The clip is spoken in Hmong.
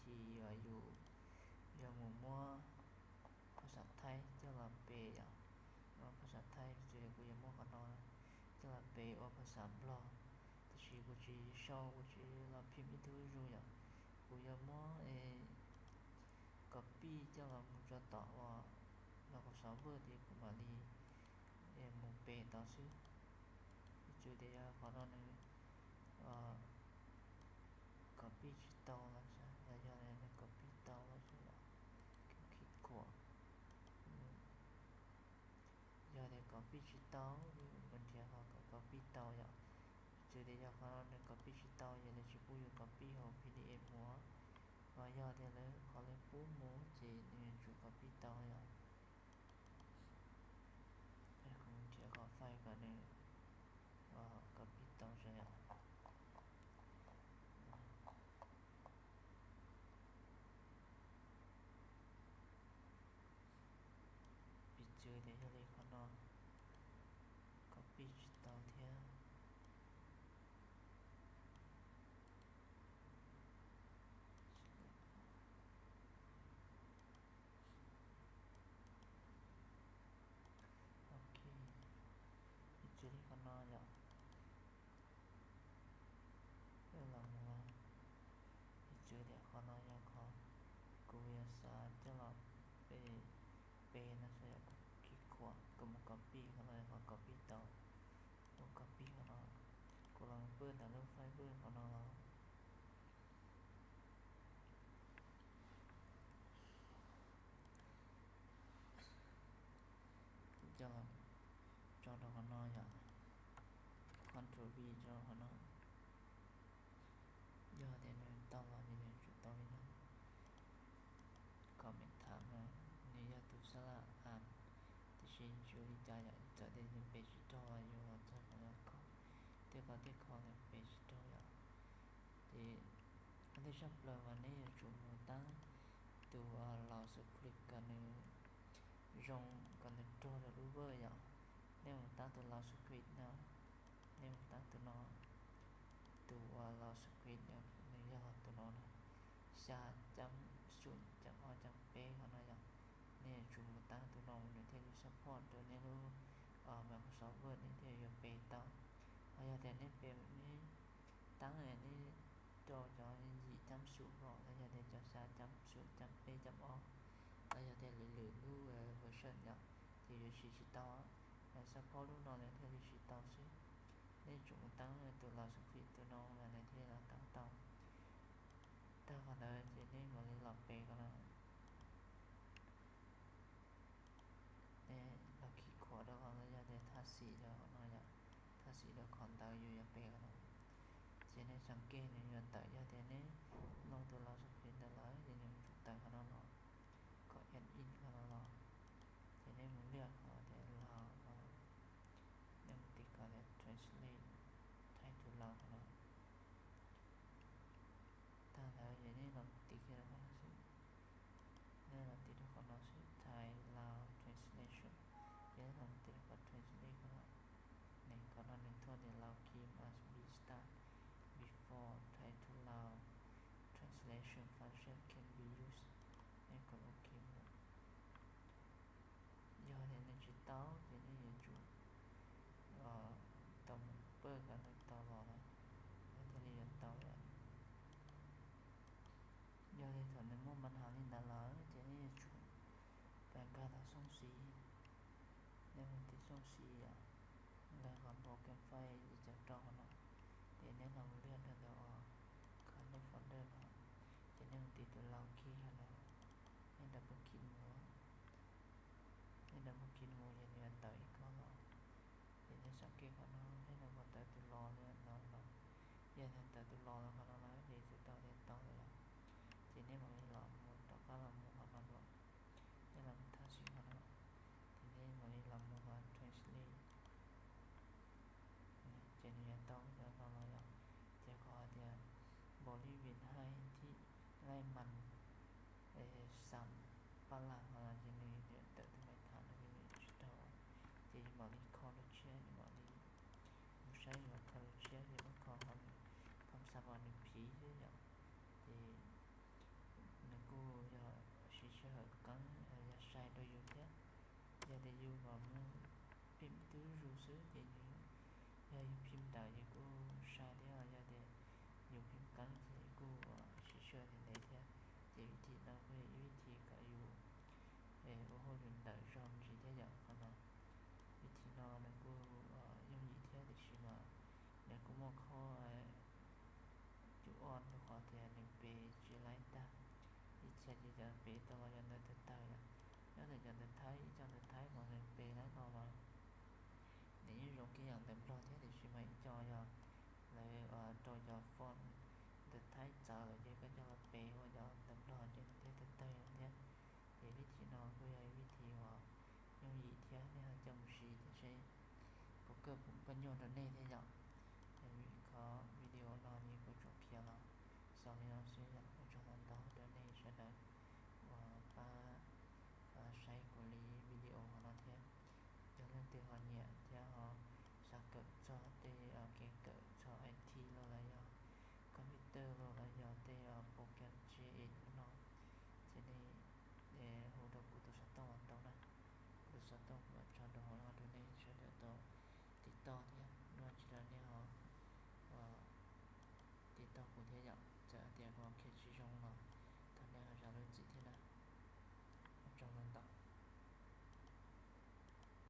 Ces yog yus yuav mus muab phas xas Thaib coj los pes yom, muab phas xas Thaib, ces kuv yuav muab qhov no coj los pes ua phas xas Nplog, tiam sis kuv tsis sau, kuv tsis los phim ib tug zuj zus yom. Kuv yuav muab copy coj los mus rau tom uas Microsoft Word ces kuv mam li mus pes tau xwb. Piv txwv tias yog qhov no nws copy tsis tau los los yog nws copy tau los xwb yom, khuam. Yog tias copy tsis tau, nrhiav qhov copy tau yom. Piv txwv tias yog qhov no nws copy tsis tau, yog lawv tsis pub yus copy hauv P D F mus, los yog tias lawv qhov lawv pub mus ces nws yuav tsum copy tau yom. Kuv nrhiav qhov file kom nws copy tau tso yom. Piv txwv tias yog li qhov no copy tsis tau thiab. Ok, piv txwv li qhov no yom. Los mus, piv txwv tias qhov no yog qhov kuv yuav xav coj los pes, pes no xwb yom. Kuv khij khuam, kuv mus copy qhov no yog qhov copy tau, kuv copy qhov no, kuv los pw ntawm lub Fiverr qhov no los kuv coj los tso rau qhov no yom, Control V tso rau qhov no. Yog tias nws tau los ces nws tsum tau li no. Comment tham no, nws yog tus sab laj as, tiam sis tsis ua li cas yom, txawm tias nws pes tsis raug los yus los txog qhov no kho, tej qhov tej qho nws pes tsis raug yom. Ces qhov tshaj plaws mas neb yuav tsum mus tab tus laus script kom nws zoo, kom nws raug rau lub Word yom. Nej mus tab tus laus script no, nej mus tab tus no, tus uas laus script no nws yog tus no na, xya chấm xu chấm o chấm peb qhov no yom. Nej yuav tsum mus tab tus no nws thiaj li support rau nej lub Microsoft Word, nej thiaj yuav pes tau. Ho yog tias nej pes, nej tab nej rau cov yim chấm xu los, los yog tias cov xya chấm xu chấm peb chấm o, los yog tias lwm lwm lub version yom, ces yuav siv tsis tau. Support lub no nws thiaj li siv tau xwb. Nej tsum mus tab tus laus script tus no mas nws thiaj li los tab tau. Tag qhov ntawd ces nej mam li los pes qhov no. Nej los khij khuam rau qhov no, yog tias thaj xim rau qhov no yom, thaj xim rau qhov ntawd yus yuav pes qhov no. Ces nej xav kev nws yuav tawm, yog tias nej load tus laus script ntawd lawm ces nws yuav tsum tawm qhov no los, kom add in qhov no los. Ces nej mus liaj qhov tias laus no, nej mus tiv qhov tias translate, thaij tus laus qhov no. Tag ntawd ces nej los tiv kiag rau qhov no xwb. Nej los tiv rau qhov no xwb, Thai Lao translation. Ces nej los mus tiv rau qhov translate qhov no. Nws qhov no nws thuam tias Lao key must be start before Thai to Lao translation function can be used. Nej kom Lao key mus. Yog tias nws tsis tau ces nej yuav tsum tau mus pawj kom nws tau los lawm, nws thiaj li yuav tau lawm. Yog tias thaum nws muaj npa nhas li ntawd lawm ces nej yuav tsum pab nkag tau xooj xis. Nej mus tiv xooj xis yom, nkag qhov Broken File li cov rau qhov no, ces nej los mus liaj rau ntawm qhov lub folder no, ces nej mus tiv tus Lao key qhov no, nej double click mus, nej double click mus ces nws yuav tawm ib qho los. Ces nej xav kev qhov no, nej los mus tawm tus los li no los, yog nws tawm tus los los qhov no lawm ces txhais tau tias tau lawm. Ces nej mam li los mus rov qab los mus qhov no dua, nej los mus thaj xim qhov no, ces nej mam li los mus qhov translate. Ces nws yuav tau cov no los yom. Ces qhov tias Bolivian High Thib Laij Mas Xam Paj Las no ces nws yuav tawm tus Maiv Tham no ces nws tsis tau. Ces yus mam li kho lub tshiab, yus mam li mus saib yus kho lub tshiab, yus muab kho qhov nws, qhov xam uas nws phiv xwb yom. Ces rau yus thiab. Yog tias yus mas muaj phim tub zus xwb ces yus, yog yus phim ntawd ces kuj sai thiab, yog tias yus phim qeeb ces kuj siv sij hawm ntev thiab. Ces vib thim no kuj yog ib vib thim kom yus ua hauj lwm ntawm zog me ntsis thiab yom. Qhov no, vib thim no nws kuj yooj yim thiab tiam sis mas nws kuj muaj qhov cus ob rau qhov tias nws pes tsis laib tag. Ib txhia ces cov pes tau los yog ntawv tawg tawg yom, nyob ntawm cov ntawv Thaib, ib co ntawv Thaib mas nws pes laib no mas nws yeej zoo kiag yam ntawv Nplog thiab tiam sis mas ib co yog lawv rau cov font ntawv Thaib txawv lawm ces koj coj los pes ua cov ntawv Nplog ces nws thiaj tawg tawg thiab. Ces vib thim no kuj yog ib vib thim uas yooj yim thiab nej ho coj mus siv thiab seb puas kawg puas nyuaj rau nej thiab yom. Qhov video no ces kuv tsuas qhia los xaus li no xwb yom, ua tsaug ntau ntau rau nej sawv daws uas pab saib kuv li video no thiab. Yog leej twg ho nyiam thiab ho xav kawm txog tej kev kawm txog I T los los yog computer los los yog tej program tshiab no, ces nej hu rau kuv tus xov tooj los tau na. Kuv tus xov tooj kuv tso rau hauv no rau nej sawv daws tau tiv toj thiab, dua tsis los nej ho tiv toj kuv thiab yom. Txawm hais tias kuv qhia tsis zoo los